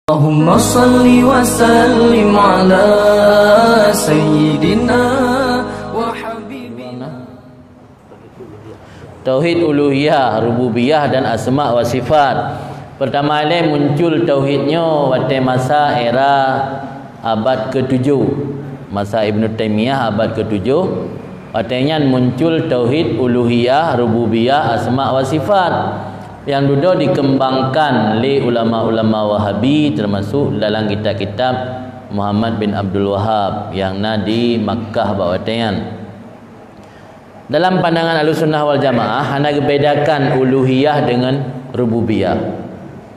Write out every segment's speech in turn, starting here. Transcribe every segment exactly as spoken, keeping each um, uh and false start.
Allahumma salli wa sallim ala sayyidina wa habibina. Tauhid uluhiyah, rububiyah dan asma wa sifat. Pertama ilée muncul tauhid nyoe watée masa era abad ketujuh, masa Ibnu Taimiyah abad ketujuh. Watée nyan muncul tauhid uluhiyah, rububiyah, asma wa sifat nyang dudoe dikembangkan lé ulama-ulama Wahabi, termasuk dalam kitab-kitab Muhammad bin Abdul Wahhab nyang na di Makkah bak watée nyan. Dalam pandangan Ahlussunnah wal Jamaah, hana geubedakan uluhiyah deungon rububiyah.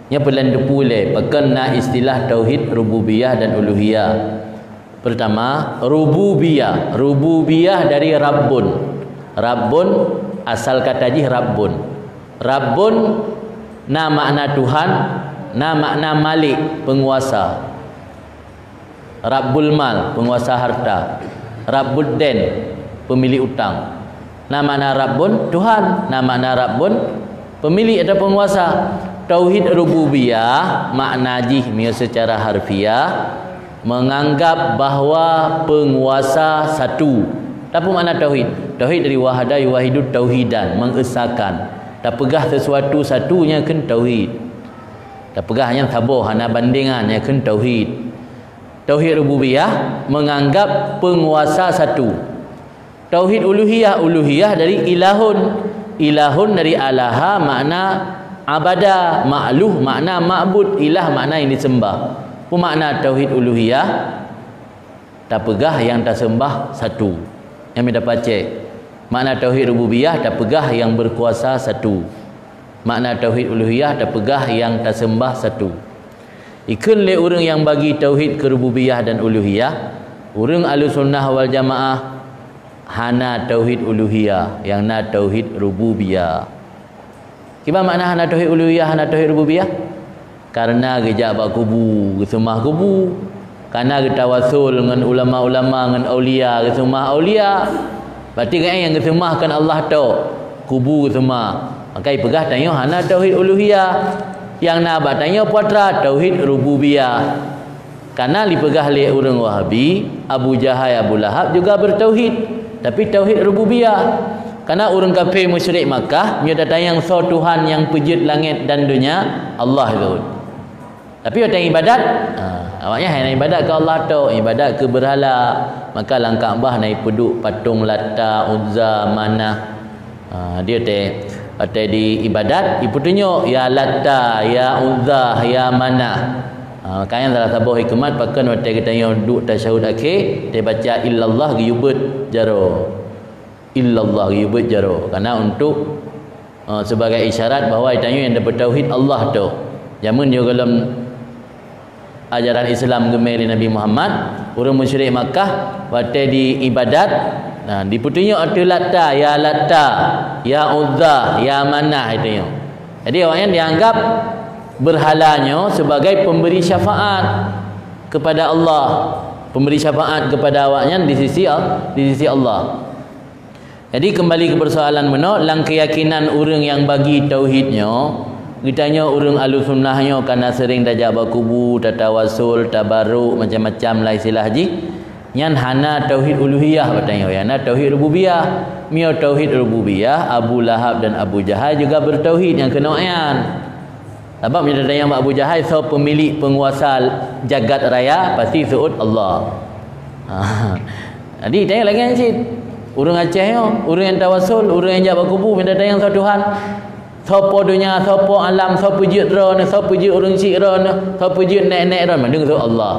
Nyoe peureulée teupeu lé, pakon na istilah tauhid rububiyah dan uluhiyah. Pertama, rububiyah. Rububiyah dari rabbun. Rabbun, asal kata jih rabbun. Rabbun na makna Tuhan, na makna malik, penguasa. Rabbul mal, penguasa harta. Rabbud dain, pemilik utang. Na makna Rabbun, Tuhan. Na makna Rabbun, pemilik atau penguasa. Tauhid rububiyah, makna jih meunyoe secara harfiah, menganggap bahwa penguasa satu. Tapi makna tauhid? Tauhid dari wahada yuwahidu tauhidan, mengesakan. Tapeugah sesuatu satu nyan kheun tauhid. Tapeugah nyan saboh, hana bandingan, nyan kheun tauhid. Tauhid rububiyah menganggap penguasa satu. Tauhid uluhiyah, uluhiyah dari ilahun. Ilahun dari alaha makna abada, ma'luh makna ma'bud, ilah makna yang disembah. Peue makna tauhid uluhiyah? Tapeugah yang tasembah satu. Nyang mita pacék. Makna tauhid rububiyah tapeugah yang berkuasa satu. Makna tauhid uluhiyah tapeugah yang tasembah satu. Ikheun lé ureuëng nyang bagi tauhid keu rububiyah dan uluhiyah, ureuëng Ahlussunnah wal Jamaah hana tauhid uluhiyah, nyang na tauhid rububiyah. Kiban makna hana tauhid uluhiyah, hana tauhid rububiyah? Karena geujak bak kubu, geuseumah kubu. Karena geutawasul ngon ulama-ulama, ngon aulia, geuseumah aulia. Berarti geuh nyang geuseumah kon Allah tok, kubu geuseumah. Maka ipeugah tanyoe hana tauhid uluhiyah. Nyang na bak tanyoe peue atra tauhid rububiyah. Karena dipeugah lé ureuëng Wahabi, Abu Jahai, Abu Lahab juga bertauhid, tapi tauhid rububiyah. Karena ureuëng kafé musyrik Makkah, meunyoe tatanyong soe Tuhan nyang peujeuet langét dan donya, Allah itu. Tapi watée ibadat, ha, awaknyan hana ibadat keu Allah tok, ibadat keu beurhala. Maka lam Ka'bah na ipeuduek patong Lata, Uzza, Manah. Ha, dia teh, watée di ibadat, ipeutunyok, "Ya Lata, ya Uzza, ya Manah." Ha, makanya salah saboh hikmat pakon watée geutanyoe duek tasyahud akhé, teubaca illallah geuyubeut jaroe. Illallah geuyubeut jaroe. Karena untuk, ha, sebagai isyarat bahwa tanyoe nyang tapeutauhid Allah tu. Jameun nyoe gohlom ajaran Islam geumé lé Nabi Muhammad, ureuëng musyrik Makkah watée di ibadat, nah, dipeutunyok ateueh Lata, "Ya Lata, ya Uzza, ya Manah," itu nyoe. Jadi awaknyan dianggap berhala nyoe sebagai pemberi syafaat kepada Allah, pemberi syafaat kepada awaknyan di sisi Al-, di sisi Allah. Jadi kembali ke persoalan meunoe, lam keyakinan ureuëng nyang bagi tauhid nyoe, geutanyoe ureuëng Ahlussunnah nyoe kana seuring tajak bak kubu, tatawasul, tabaruk, macam-macam lah istilah jih. Nyan hana tauhid uluhiyah bak tanyoe, hana tauhid rububiyah. Meunyoe tauhid rububiyah, Abu Lahab dan Abu Jahai juga bertauhid nyang keunoe nyan. Sabab meunyoe tatanyong bak Abu Jahai, soe pemilik penguasa jagat raya, pasti seuôt Allah. Ha. Jadi, tanyong lagée nyan cit. Ureuëng Aceh nyoe, ureuëng nyang tawasul, ureuëng nyang jak bak kubu, meunyoe tatanyong soe Tuhan. Soe po donya, soe po alam, soe peujeuet droeneuh, soe peujeuet ureuëng chik droeneuh, soe peujeuet nek-nek droeneuh, mandum seuôt Allah.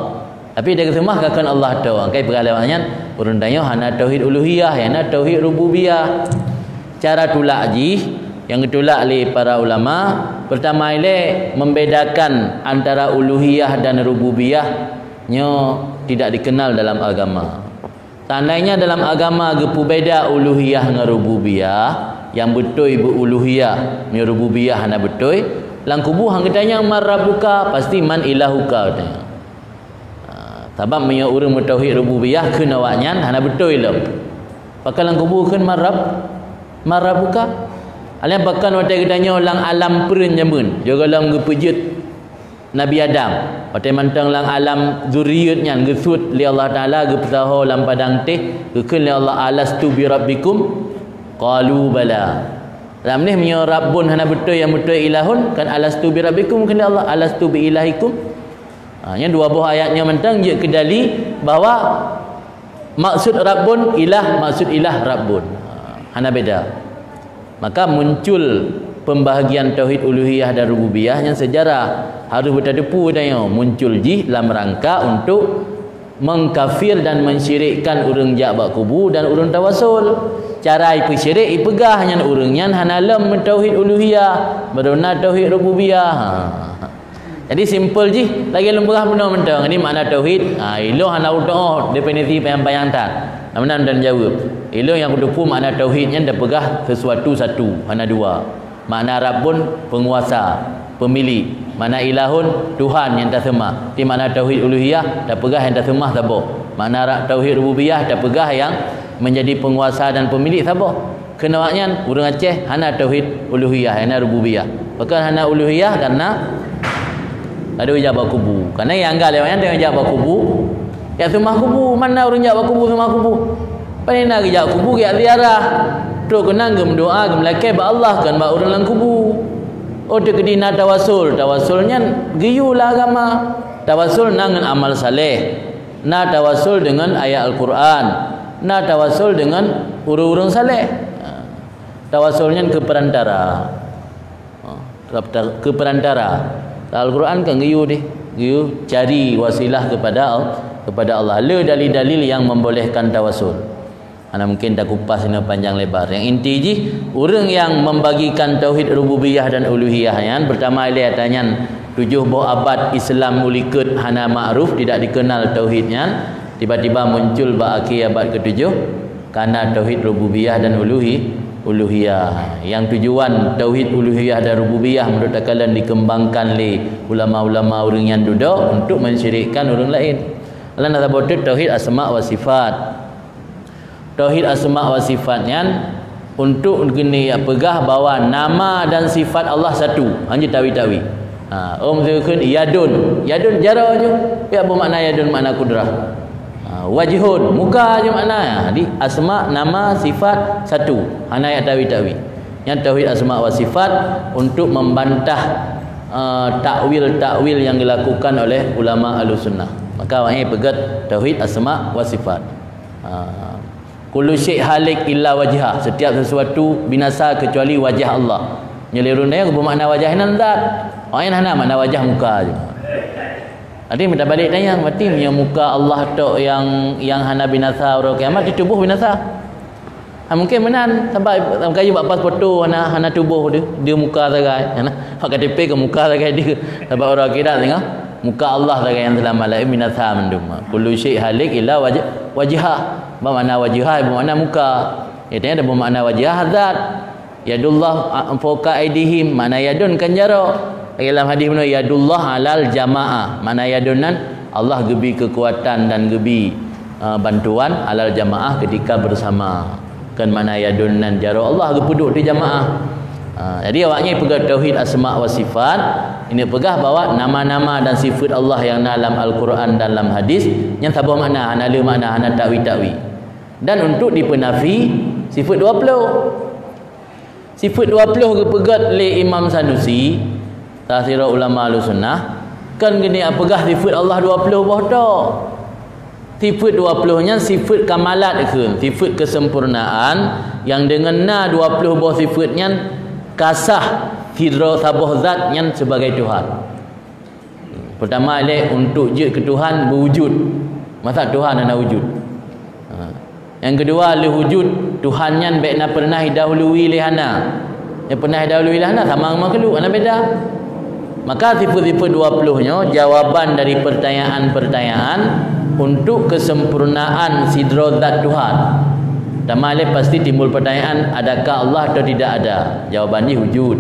Tapi dagée seumah ka kon Allah tok, angkai peugah lewat nyan, ureuëng tanyoe hana tauhid uluhiyah, hana tauhid rububiyah. Cara tulak jih nyang geutulak lé para ulama, pertama ilée membedakan antara uluhiyah dan rububiyah nyoe tidak dikenal dalam agama. Seandainya dalam agama geupeubeda uluhiyah ngon rububiyah, nyang beutôi beu-uluhiyah, meunyoe rububiyah hana beutôi, lam kubu han geutanyong man rabbuka, pasti man ilahuka geutanyong. Ha, sabab meunyoe ureuëng meutauhid rububiyah kheun awaknyan hana beutôi lom. Pakon lam kubu kheun man rabb-, man rabbuka? Alheuh pakon watée geutanyoe lam alam peureueng jameun, jeuet gohlom geupeujeuet Nabi Adam, watée mantong lam alam zuriat nyan geusut lé Allah Taala, geupeusaho lam padang teh, geukheun lé Allah, "Alastu bi rabbikum?" Qalu bala. Lam neh meunyoe Rabbun hana beutôi, nyang beutôi Ilahun, kan alastu bi rabbikum kheun lé Allah, alastu bi ilahikum. Ha, nyan dua boh ayat nyoe mantong jeuet keu dali bahwa maksud Rabbun ilah, maksud ilah Rabbun. Ha, hana beda. Maka muncul pembahagian tauhid uluhiyah dan rububiyah nyan sejarah harus beuteupeue tanyoe, muncul jih lam rangka untuk mengkafir dan mensyirikkan ureuëng jak bak kubu dan ureuëng tawasul. Cara ipeusyirek, ipeugah nyan ureuëng nyan hana lom meutauhid uluhiyah, baru na tauhid rububiyah. Ha. Jadi simpel jih, lagée lôn peugah bunoe mantong, ini makna tauhid. Ha, ilong hana utoh definisi payang-payang that. Nama dan jawab. Ilong nyang kuteupeu makna tauhid nyan tapeugah sesuatu satu, hana dua. Makna Rabbun, penguasa, pemilik. Makna Ilahun, Tuhan nyang taseumah. Di makna tauhid uluhiyah, tapeugah nyang taseumah saboh. Makna ra-, tauhid rububiyah, tapeugah nyang menjadi penguasa dan pemilik saboh. Keunoe nyan ureuëng Aceh hana tauhid uluhiyah, hana rububiyah. Pakon hana uluhiyah? Karena ada jak bak kubu. Karena nyang anggap lewat nyan jak bak kubu, jak seumah kubu. Mana ureuëng jak bak kubu, seumah kubu? Paling na geujak kubu geujak ziarah. Trok keunan geumeudoa, geumeulakée bak Allah, kon bak ureuëng lam kubu. Oh, teukeudi na tawasul. Tawasul nyan geuyue lam agama. Tawasul na ngon amal saleh. Na tawasul deungon ayat Al-Quran. Na tawasul deungon ureuëng-ureuëng saleh. Ha. Tawasul nyan keu perantara. Ha, keu perantara. Al-Quran kan geuyue deh, geuyue cari wasilah kepada Al-, kepada Allah. Le dalil-dalil yang membolehkan tawasul. Hana mungkin takupas inoe panjang lebar. Yang inti jih, ureuëng yang membagikan tauhid rububiyah dan uluhiyah nyan, pertama ilée ata nyan tujoh boh abad Islam u likot hana makruf, tidak dikenal tauhid nyan, tiba-tiba muncul bak akhé abad ketujoh, kana tauhid rububiyah dan uluhi-, uluhiyah. Yang tujuan tauhid uluhiyah dan rububiyah menurut takalon dikembangkan lé ulama-ulama ureuëng nyan dudoe untuk mensyirikkan ureuëng laén. Alah na saboh teuk tauhid asma wa sifat. Tauhid asma wa sifat nyan untuk geuneuk peugah bahwa nama dan sifat Allah satu, hana tawi-tawi. Ha, oh miseue kheun yadun, yadun jaroe ju, ya beumakna yadun makna kudrah. Ha, wajhun, muka ju makna. Jadi asma, nama, sifat satu, hana jak tawi-tawi. Nyan tauhid asma wa sifat untuk membantah, eh, takwil-takwil yang dilakukan oleh ulama Ahlussunnah. Maka awaknyan peugét tauhid asma wa sifat. Ha. Kullu syai' halik illa wajhah. Setiap sesuatu binasa kecuali wajah Allah. Nyoe lé ureuëng nyan beumakna wajah nyan zat. Awaknyan hana makna wajah muka je. Jadi meutabalik tanyong, berarti meunyoe muka Allah tok nyang, nyang hana binasa uroe kiamat, di tuboh binasa. Ha, mungkin meunan, sabab kayu bak pas foto hana, hana tuboh dia, dia muka sagai. Hana, bak K T P ke muka sagai dia. Sabab uroe akhirat tengok, muka Allah sagai nyang seulamat, laén binasa mandum. Kullu syai' halik illa wajh-, wajhah. Bak makna wajhah, bak makna muka. Katanya ada bak makna wajhah zat. Yadullah, a, fauqa aidihim, makna yadun kan jaroe. Lagi dalam hadis bunoe, yadullah alal jamaah, makna yadun nan Allah geubi keukuatan dan geubi, a, bantuan alal jamaah ketika bersama. Kan makna yadun nan jaroe Allah geupeuduek di jamaah. A, jadi awaknyan peugah tauhid asma wa sifat, ini peugah bahwa nama-nama dan sifat Allah yang na lam Al-Quran dan lam hadis, nyan saboh makna, hana le makna, hana tawi-tawi. Dan untuk dipeunafi sifat dua puluh. Sifat dua puluh geupeugét lé Imam Sanusi, salah sidroe ulama Ahlussunnah, kan geuneuk peugah sifat Allah dua puluh boh tok. Sifat dua puluh nyan sifat kamalat kheun, sifat kesempurnaan yang dengan na dua puluh boh sifat nyan ka sah sidroe saboh zat nyan sebagai Tuhan. Pertama, ilée untuk jeuet keu Tuhan beujud. Masa Tuhan hana wujud? Ha. Nyang keudua, lheueh wujud Tuhan nyan bék na pernah idahului lé hana. Nyang pernah idahului lé hana sama ngon makhluk, hana beda. Maka sifat-sifat dua puluh nyoe jawaban dari pertanyaan-pertanyaan untuk kesempurnaan sidroe zat Tuhan. Pertama, ilée pasti timbul pertanyaan, adakah Allah atau tidak ada? Jawaban jih wujud.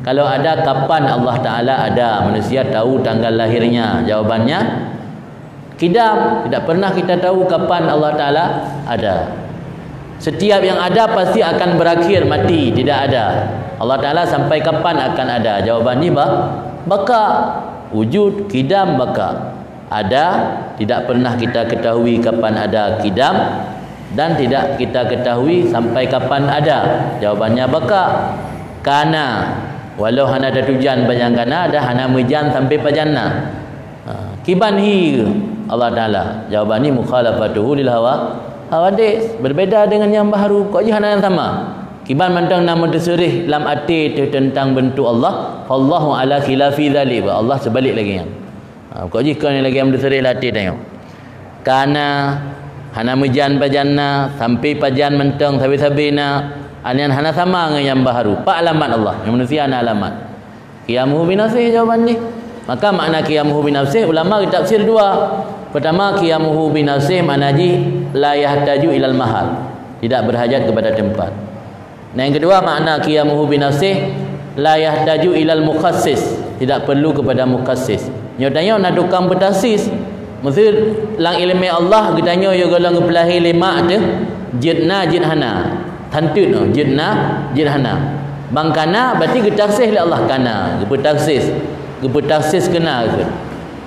Kalau ada, kapan Allah Ta'ala ada? Manusia tahu tanggal lahirnya. Jawabannya, kidam. Tidak pernah kita tahu kapan Allah Ta'ala ada. Setiap yang ada pasti akan berakhir mati, tidak ada. Allah Ta'ala sampai kapan akan ada? Jawabannya ba-, baka. Wujud, qidam, baqa. Ada, tidak pernah kita ketahui kapan ada qidam, dan tidak kita ketahui sampai kapan ada. Jawabannya baqa. Kana, walau hana tatujan pajan kana, dan hana meujan sampai pajan na. Ha, kiban hi Allah Taala? Jawaban hi mukhalafatuhu lil hawa, hawadits, berbeda dengan yang baharu. Kok jih hana nyang sama? Kiban mantong na meuteuseureh lam até teuh teuntang beuntuk Allah, fallahu ala khilafi dzalik, Allah seubalik lagée nyan. Ha, kok jih kon lagée nyang meuteuseureh lam até tanyoe. Kana, hana meujan pajan na, sampai pajan mantong sabe-sabe na, nyan hana sama ngon nyang baharu. Pat alamat Allah, nyang manusia na alamat. Qiyamuhu binafsih jawaban jih. Maka makna qiyamuhu binafsih, ulama geutafsir dua. Pertama, qiyamuhu binafsih makna jih la yahtaju ilal mahal, tidak berhajat kepada tempat. Dan yang kedua, makna qiyamuhu binafsih la yahtaju ilal mukhassis, tidak perlu kepada mukhassis. Nyoe tanyoe na tukang peutakhsis. Meuseu lam iéleumé Allah geutanyoe yôh gohlom geupeulahé lé mak teuh, jeuet na, jeuet hana. Tan teut nyoe, jeuet na, jeuet hana. Ban kana berarti geutakhsis lé Allah, kana, geupeutakhsis, geupeutakhsis keu na keuh.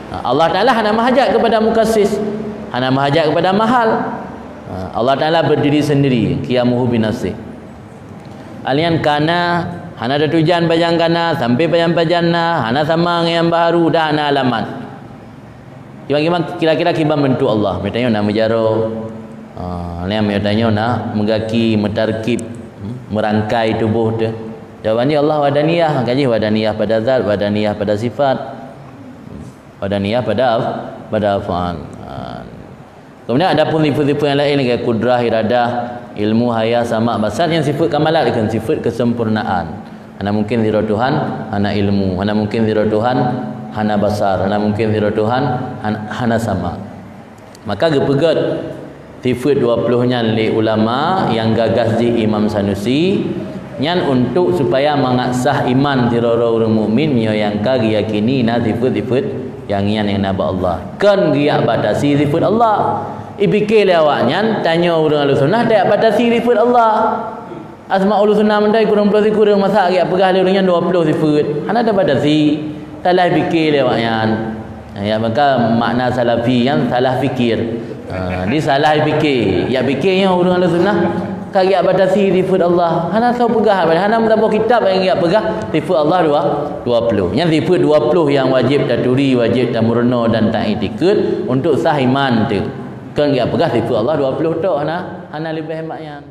Ha, Allah Taala hana meuhajat kepada mukhassis, hana meuhajat kepada mahal. Ha, Allah Taala berdiri sendiri, qiyamuhu binafsih. Alian kana, hana tatujan pajan kana, sampai pajan-pajan na, hana sama ngon nyang baharu, dan hana alamat. Kiban-kiban, kira-kira kiban beuntuk Allah. Meutanyoe na meujaroe. Ah, nyan meutanyoe na meugaki, meutarkib, hmm, meurangkai tuboh teuh. Jawaban jih Allah wahdaniyah, maka jih wahdaniyah pada zat, wahdaniyah pada sifat, wahdaniyah pada af-, pada af'al. Ah. Kemudian adapun sifat-sifat yang lain, kayak kudrah, iradah, ilmu, haya, sama, basar, nyan sifat kamalat, kan sifat kesempurnaan. Hana mungkin sidroe Tuhan hana ilmu, hana mungkin sidroe Tuhan hana basar, hana mungkin sidroe Tuhan han-, hana sama. Maka geupeugét sifat dua ploh nyan lé ulama nyang gagas jih Imam Sanusi, nyan untuk supaya mangat sah iman sidroe-droe ureuëng mukmin meunyoe nyang ka geuyakini na sifat-sifat nyang nyan nyang na bak Allah. Kon geujak batasi sifat Allah. Ipike lé awaknyan, tanyoe ureuëng Ahlussunnah tajak batasi sifat Allah. Asmaul Husna mantong kureueng ploh sikureueng, masa geujak peugah lé ureuëng nyan dua ploh sifat. Hana tabatasi. Salah pike lé awaknyan. Ya, maka makna salafi nyan salah fikir. Ha, di salah pike. Ya pike nyoe ureuëng Ahlussunnah ka geujak batasi sifat Allah. Hana soe peugah, hana meusaboh kitab nyang geujak peugah sifat Allah dua, dua ploh. Nyan sifat dua ploh nyang wajéb taturi, wajéb tameurunoe dan taiktikeuet untuk sah iman teuh. Kon geujak peugah sifat Allah dua ploh tok, hana, hana leubeh mak nyan.